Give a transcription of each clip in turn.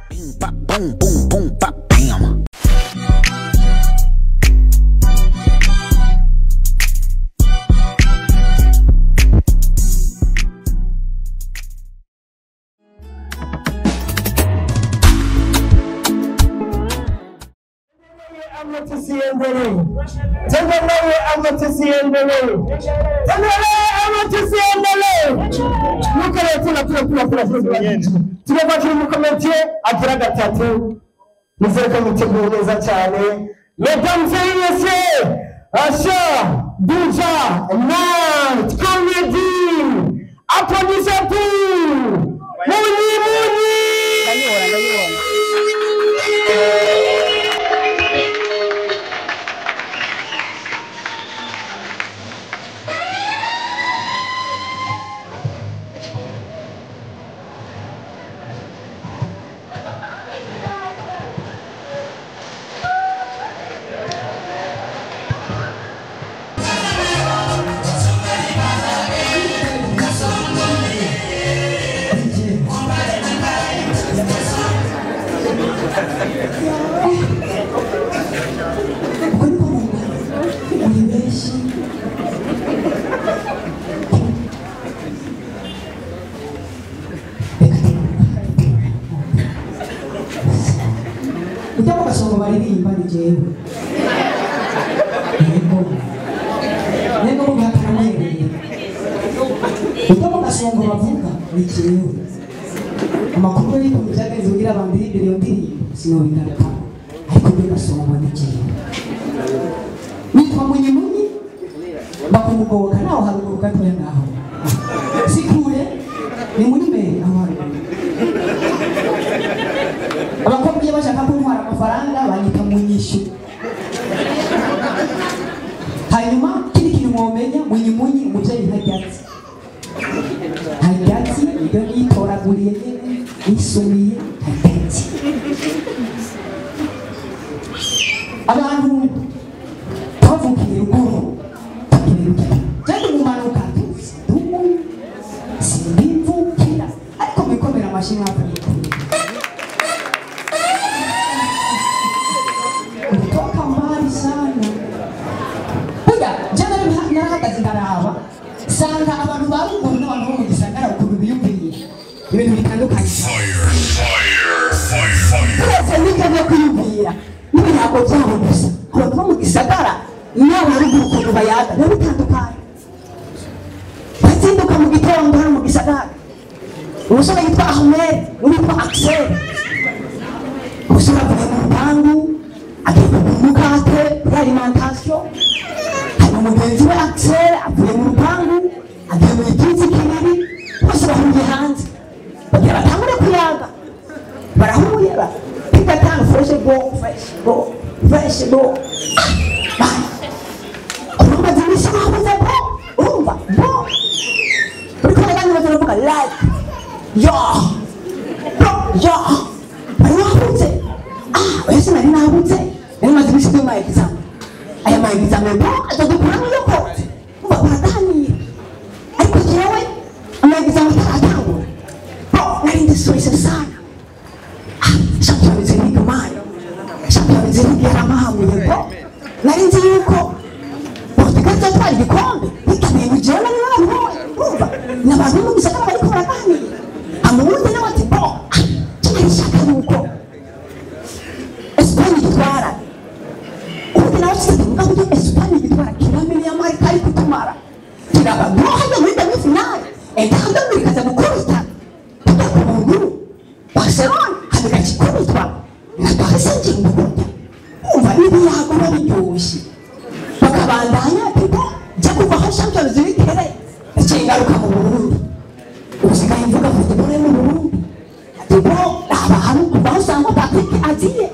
Boom, boom, boom, bop, bam. Agira gatatu nizere ko neza cyane. Mesdames et messieurs, Asha Buja Night Comedy, applaudissez pour Munyi Munyi. Nitwa Munyi bakumugoboka naho haruguru gatoya ngaho sikure ni muri mbere aho haruguru. Abakobwa iyo bashaka kuntwara amafaranga banyita Munyishu. Hanyuma kindi kintu mwomenya, Munyi Munyi umuvyeyi ntaryatsi ntaryatsi, ibyo nitoraguriye nyene nisumiye ntaryatsi. Abantu twavukiye ruguru tukiruka cyangwa mumanuka tumu simbivukira, ariko mwikomera amashyi mwavuye kutoka mbali sana. Burya jana narahagaze ndaraba sanga abantu ba ruguru n'abantu bo mu gisagara ukuntu biyumviye ibintu bitandukanye. Twese nibyo byo kwiyumvira n'ibirango byabo gusa. Abantu bo mu gisagara n'abaruguru ukuntu bayaga biba bitandukanye. Bazinduka mu gitondo hano mu gisagara, umusore yitwa Ahmed n'uwitwa Axel, umusore avuye mu rupangu agiye kugura umukate kuri alimentation, hanyuma mugenzi we Axel avuye mu rupangu agiye mu gitutsi kinini, bose bahuriye hanze bagira batangure kuyaga, barahuye piga tano fresh go fresh go fresh go. Urumva zimisi babuze bo, urumva bo uriko baraganira baravuga like yo bro yo bari babuze. Ah, oya sinari nabuze, nari maze iminsi ndi mu ma exam, aya ma exam bro azadukuramo iyo kote. Umva baraganira, ariko jewe ama exam ataratangura bro nari ndi stress sana. Champions League man, Champions League yaramahamuye bro, nari nzi yuko Portugal izatwara igikombe, bijya bintu jewe nari narabibonye. Urumva ni abantu bo mu gisagara bariko baraganira, amuwundi nawe ati bro tunarishaka yuko Espagne igitwara, ubundi nawe ati mugabo iyo Espagne igitwara kiramenya Amerika ari kutumara kiraba bro hajya muri demi finale Inter ikaza gukubita tujya ku buntu Barcelona hanyuma ikikubitwa na Paris Saint-Germain. Umva n'ibiyago biba biryoshye bakabandanya ati bo jya kuva aho Champions League ihereye ikingaruka mu Burundi, usigaye mvuga football yo mu Burundi ati bo abantu kuva aho usanga Patrick agiye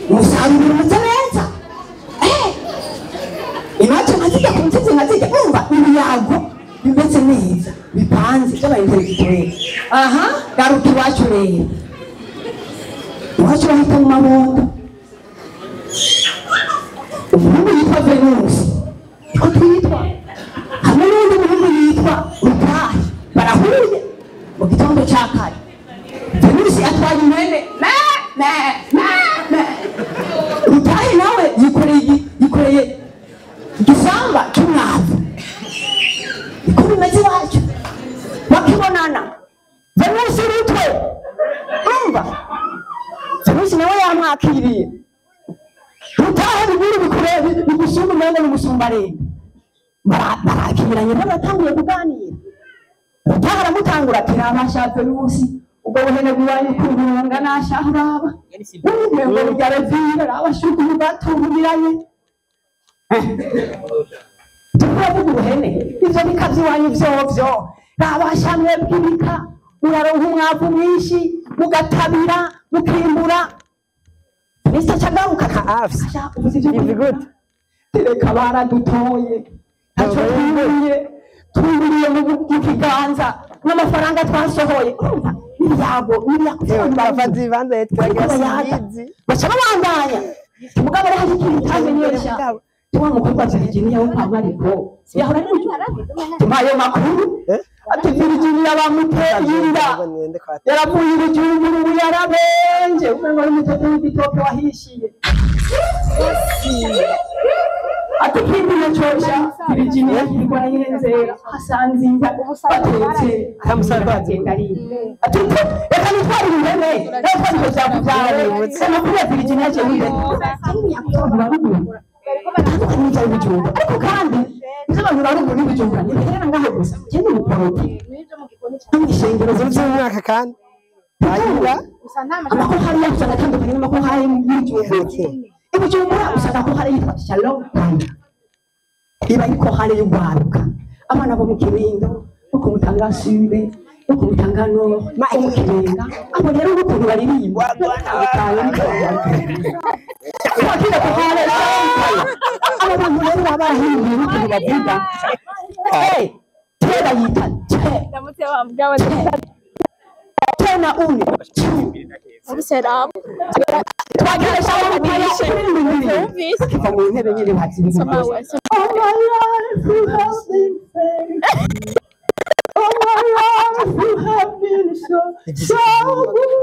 umusaruro umeze neza, iwacu nkazijya ku ntsinzi nkazijya. Umva ibiyago bimeze neza bipanze by'aba intellectuel. Aha garuka iwacu rero, iwacu bahita mu mabondo. Umuhungu yitwa Venus niko twitwa, hamwe n'undi muhungu yitwa Rutahi, barahuye mu gitondo cya kare. Venus atwaye impene me me me. Rutahe nawe yikoreye igisamba cy'umwavu. Niko bimeze iwacu. Bakibonana Venusi rutwe umva Venusi nawe yamwakiriye. Rutahe bibiri bikurebe bigusumba umengo n'umusumbarenga. Barakiranye batanguye kuganira. Rutahe aramutangura ati rabasha Venusi ubwo buhene bwanyu kubunga nashahraba. Umengo rugarevira rabashuka ubatumiranye. Tukavuga ubuhene ivyo bikavyo iwanyu vyovyo rabasha mwebwe ibika muraronka umwavu mwinshi mugatabira mukimbura. Mr. Chagaruka Afs. Ivi gute? Tereka baradutoye ntacyo twiburiye mu kiganza n'amafaranga twasohoye. Urumva n'ibyago Bafata ibibanza twagira sibizi. Baca babandanya mugabo ari hari ikintu utamenyesha. Wa mukobwa Virginia wo kwa Mariko yahora ari tumayo makuru ati Virginia bamuteye inda yaravuye ibijumbura ubu yarabenje umengo ari umutoto w'igitoke wahishiye. Ati kindiye cosha Virginia kiriko arayenzera asanze inda batetse agenda ari ati reka nitwarire ihene reka nitwarire vyakuvyare amakuru ya Virginia je wire. Ariko kandi ivyo abantu baruguru n'ibijumbura ntibiherera ngaho gusa. Je ni ubuporoki n'ishengero z'umwaka kandi hanyuma amakohari usanga atandukanye n'amakohari y'ibijumbura. Ibijumbura usanga kohari yitwa Shalom Kanda iba ari kohari y'ugwaruka abana bo mu Kinindo bo ku Mutanga Sud bo ku Mutanga Nord bo mu Kibenga. Abo rero n'ukuntu baririmba wakira kohari Shalom Kanda. Abo bantu rero baba barahinduye n'ukuntu bavuga te bayita te te na une twagira Shalom Kanda kiva mu ntebe nyene baziririmba. All my life you have been faithful. All my life you have been so so good.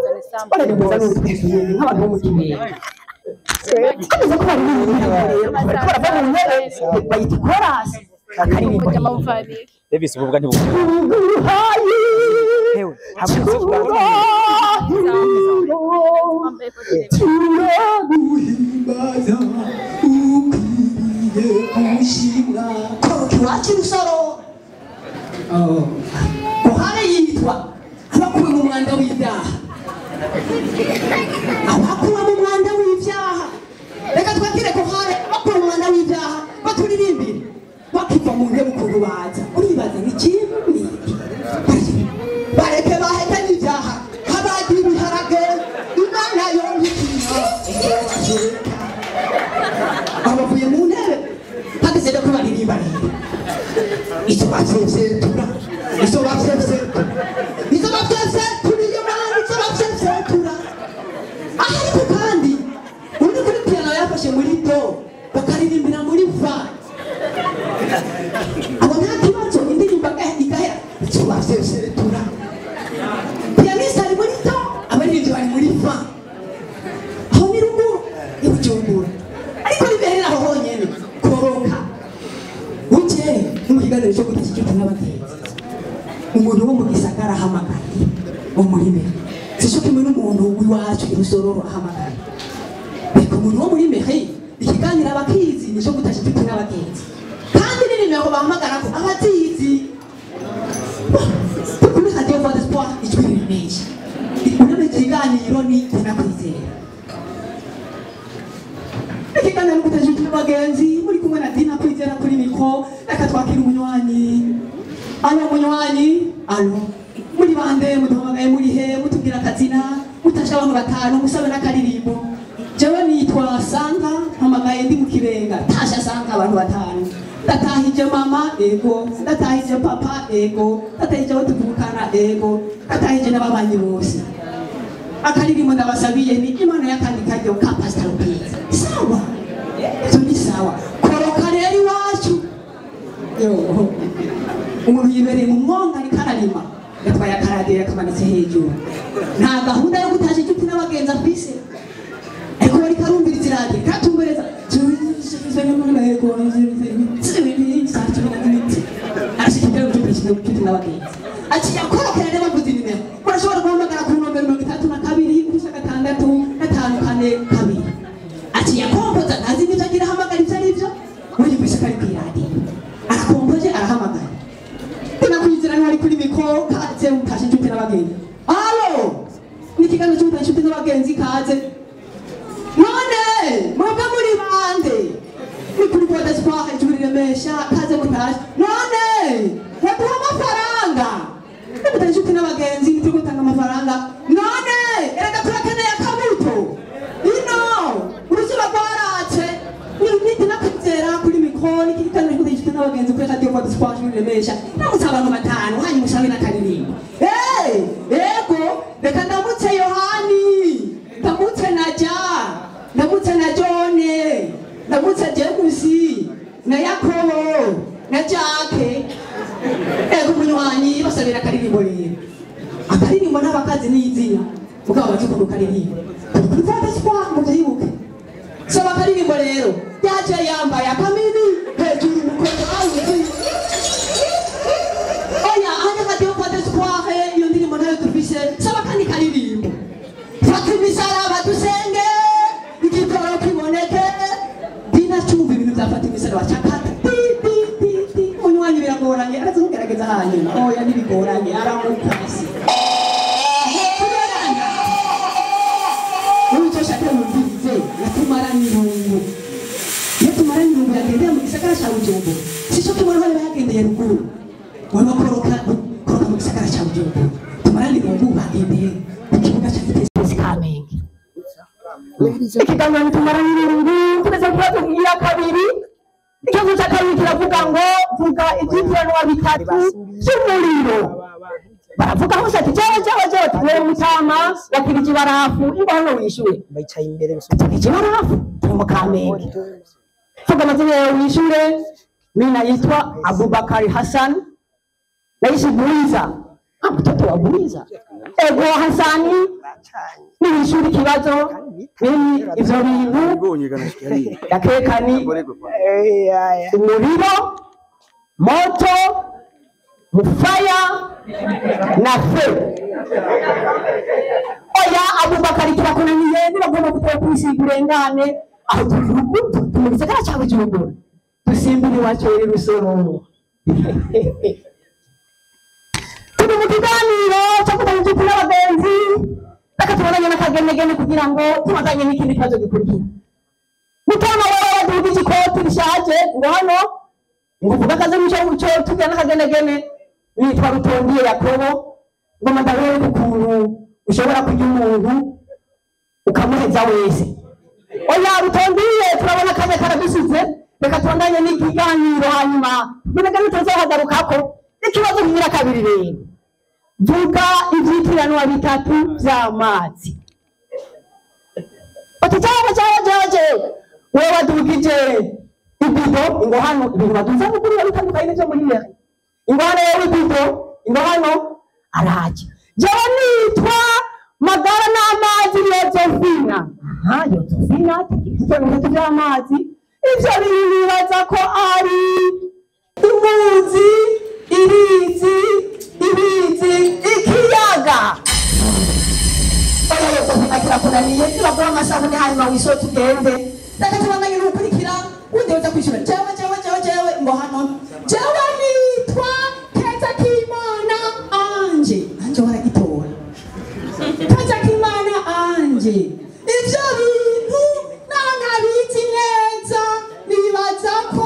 Nk'abantu bo mu Kibenga komeza ko baririmba rero bariko barava mu ntebe bayita korasi akaririmbo. Davis uvuga ntibuvuga. Hewe hamwe turaguhimbaza ukwiye gushimwa. Koroka iwacu Rusoro kohare yitwa abakuwe mu mwanda w'ibyaha. Abakuwe mu mwanda w'ibyaha. Reka twakire kohare abakuwe mu mwanda w'ibyaha baturirimbire. Bakiva mu ntebe ukuntu baza uribaza ni kimwe bareke bahekanye ibyaha nk'abagira ibiharage Imana yongikira. Abavuye mu ntebe hageze no kubaririmba rero icyo bavyetura icyo bavyetura icyo bavyetura iyo Mana icyo bavyetura. Ariko kandi uri kuri piano yafashe muri do bakaririmbira muri fa. Abo nta kibazo indirimbo igahera icyo bavyetura. Pianiste ari muri do abaririmbyi bari muri fa. Aho ni ruguru ibujumbura ariko riberera aho honyene. Koroka bukeye ni mu kiganiro cyo gutashya inshuti n'abagenzi. Umuntu wo mu gisagara ahamagaye wo muri Meri sico kimwe n'umuntu w'iwacu i Rusororo ahamagaye. Ariko umuntu wo muri Meri ikiganiro abakizi nico gutashya inshuti n'abagenzi kandi n'inimero bahamagara ko abazizi. Kuri Radio Voix d'Espoir ijwi rimenshi uname ikiganiro ni Tinakwizera. Ikiganiro gutashya inshuti n'abagenzi muri kumwe na Dina Kwizera kuri mikro. Reka twakira umunywanyi. Alo munywanyi, alo muri bande muduhamagaye muri he mutubwira akazina mutasha abantu batanu musabe n'akaririmbo. Jewe nitwa Santa mpamagaye ndi mu Kibenga. Tasha Santa abantu batanu. Ndatahije mama ego, ndatahije papa ego, ndatahije abo tuvukana ego, ndatahije n'ababanyi bose. Akaririmbo ndabasabiye ni Imana y'akandi karyo ka Pastor Rubyiza. Sawa ivyo ni sawa. Koroka rero iwacu yo umuntu yibereye mu mwonga ariko ararima Yatwaye akaradiyo yakamanitse hejuru. Nta gahunda yo gutasha inshuti n'abagenzi afise. Ariko bariko arumviriza iradiyo, katumbereza. Arashikira inshuti n'abagenzi. Aciye akorokera rero bavuze inimero. Murashobora guhamagara ku nomero 32 6 5 4 2. Aciye akompoza ntazi n'ivyo agira ahamagara ivyo arivyo. Wiyumvise ko ari kw'iradiyo. Arakompoje arahamagara. Tunakwizera ntari kuri mikoro kaze utashe inshuti n'abagenzi. Alo! Ni ikiganiro cy'utashe inshuti n'abagenzi kaze. None mwebwe muri bande? Ni kuri Voix d'Espoir ijwi riremesha kaze mutashe. None waduha amafaranga? Mutashe inshuti n'abagenzi ntituri gutanga amafaranga. None erega turakeneye akabuto. Ino uruzuba rwaratse. Ninakwizera kuri mikoro ni ikiganiro cy'utashe inshuti n'abagenzi kuri Radio Voix d'Espoir ijwi riremesha. Ndamutse abantu batanu hanyuma ushabe n'akaririmbo. Ego reka ndamutse Yohani, ndamutse Naja, ndamutse na Jone, ndamutse Jemusi, na Yakobo, na Jake. Ego munywanyi basabira akaririmbo rero. Akaririmbo n'abakazi n'izina mugabo bazi ukuntu karirimbo. Kuri Voix d'Espoir muvyibuke. Saba akaririmbo rero. Yaje yambaye akamini hejuru umukondo awuzi. Oya anje Radio Voix d'Espoir iyo ndirimbo nayo dufise. Saba kandi karirimbo. Fata imisaraba dusenge igitoro kiboneke. Dina cumva ibintu vyafata imisaraba cakata. Ti ti ti ti. Munywanyi biragoranye araza kugerageza hanyuma. Oya ntibigoranye aramukasi. Uco shaka numvirize yatumaranye irungu. Yatumaranye irungu yagendeye mu gisagara ca Bujumbura. Sico kimwe bari bagendeye ruguru. Waba koroka koroka mu gisagara ca Bujumbura. Tumaranye irungu bagendeye ku kibuga ca Vitesse Kamenge. Ikiganiro tumaranye irungu tugeze ku kibazo kigira kabiri. Ikibazo cya kabiri kiravuga ngo vuga ivyitiranwa bitatu vy'umuriro. Baravuga hose ati jewe jewe jewe tuwe mutama wakiriji barafu ingo hano wishure. Bicaye imbere Wakiriji barafu turi mu Kamenge. Vuga amazina yawe wishure. Mimi naitwa Abubakari Hassan. Naishi Buiza. Mtoto wa Buiza. Ego Hassani ni wishure ikibazo. Mimi ivyo bintu yakekani umuriro moto mufaya na fe. Oya Abubakari kirakunaniye nibagomba kutoa kwisiga urengane aho turi mu gisagara ca Bujumbura dusimbire iwacu rero Rusororo. Turi mu kiganiro cyo kutanga inshuti n'abagenzi reka tubonanye n'akagenegene kugira ngo tubazanye n'ikindi kibazo gikurikira. Mutama wewe wadugije ikoti rishaje ngo hano ngo uvuge akazi muco tugira n'akagenegene. Nitwa Rutondiye Yakobo ngoma ndabereka ukuntu ushobora kurya umuntu ukamuheza wese. Oya Rutondiye turabona akanya karadusize reka tubandanye n'ikiganiro hanyuma binegene tuzohagarukako. Ikibazo kigira kabiri rero. Vuga ivyitiranwa bitatu vy'amazi. Ati jewe jewe jewe jewe wewe wadugije ibido ingo hano ibintu baduza ruguru bitandukanye n'ivyo muri Yeri. Ingo hano yewe ibido ingo hano araje. Jewe nitwa Magara n'amazi Yozefina. Aha Yozefina ivyo bintu vy'amazi ivyo bintu nibaza ko ari uruzi ibizi ibizi ikiyaga. Oya Yozefina kirakunaniye nibagura amasabune hanyuma wishote ugende. Reka tubandanye n'ukurikira undi uza kwishura. Jewe jewe jewe jewe ngo hano. Jewe nitwa Keza Kimana Anje. Anje waragitora. Keza Kimana Anje. Ivyo bintu nangabizi neza nibaza ko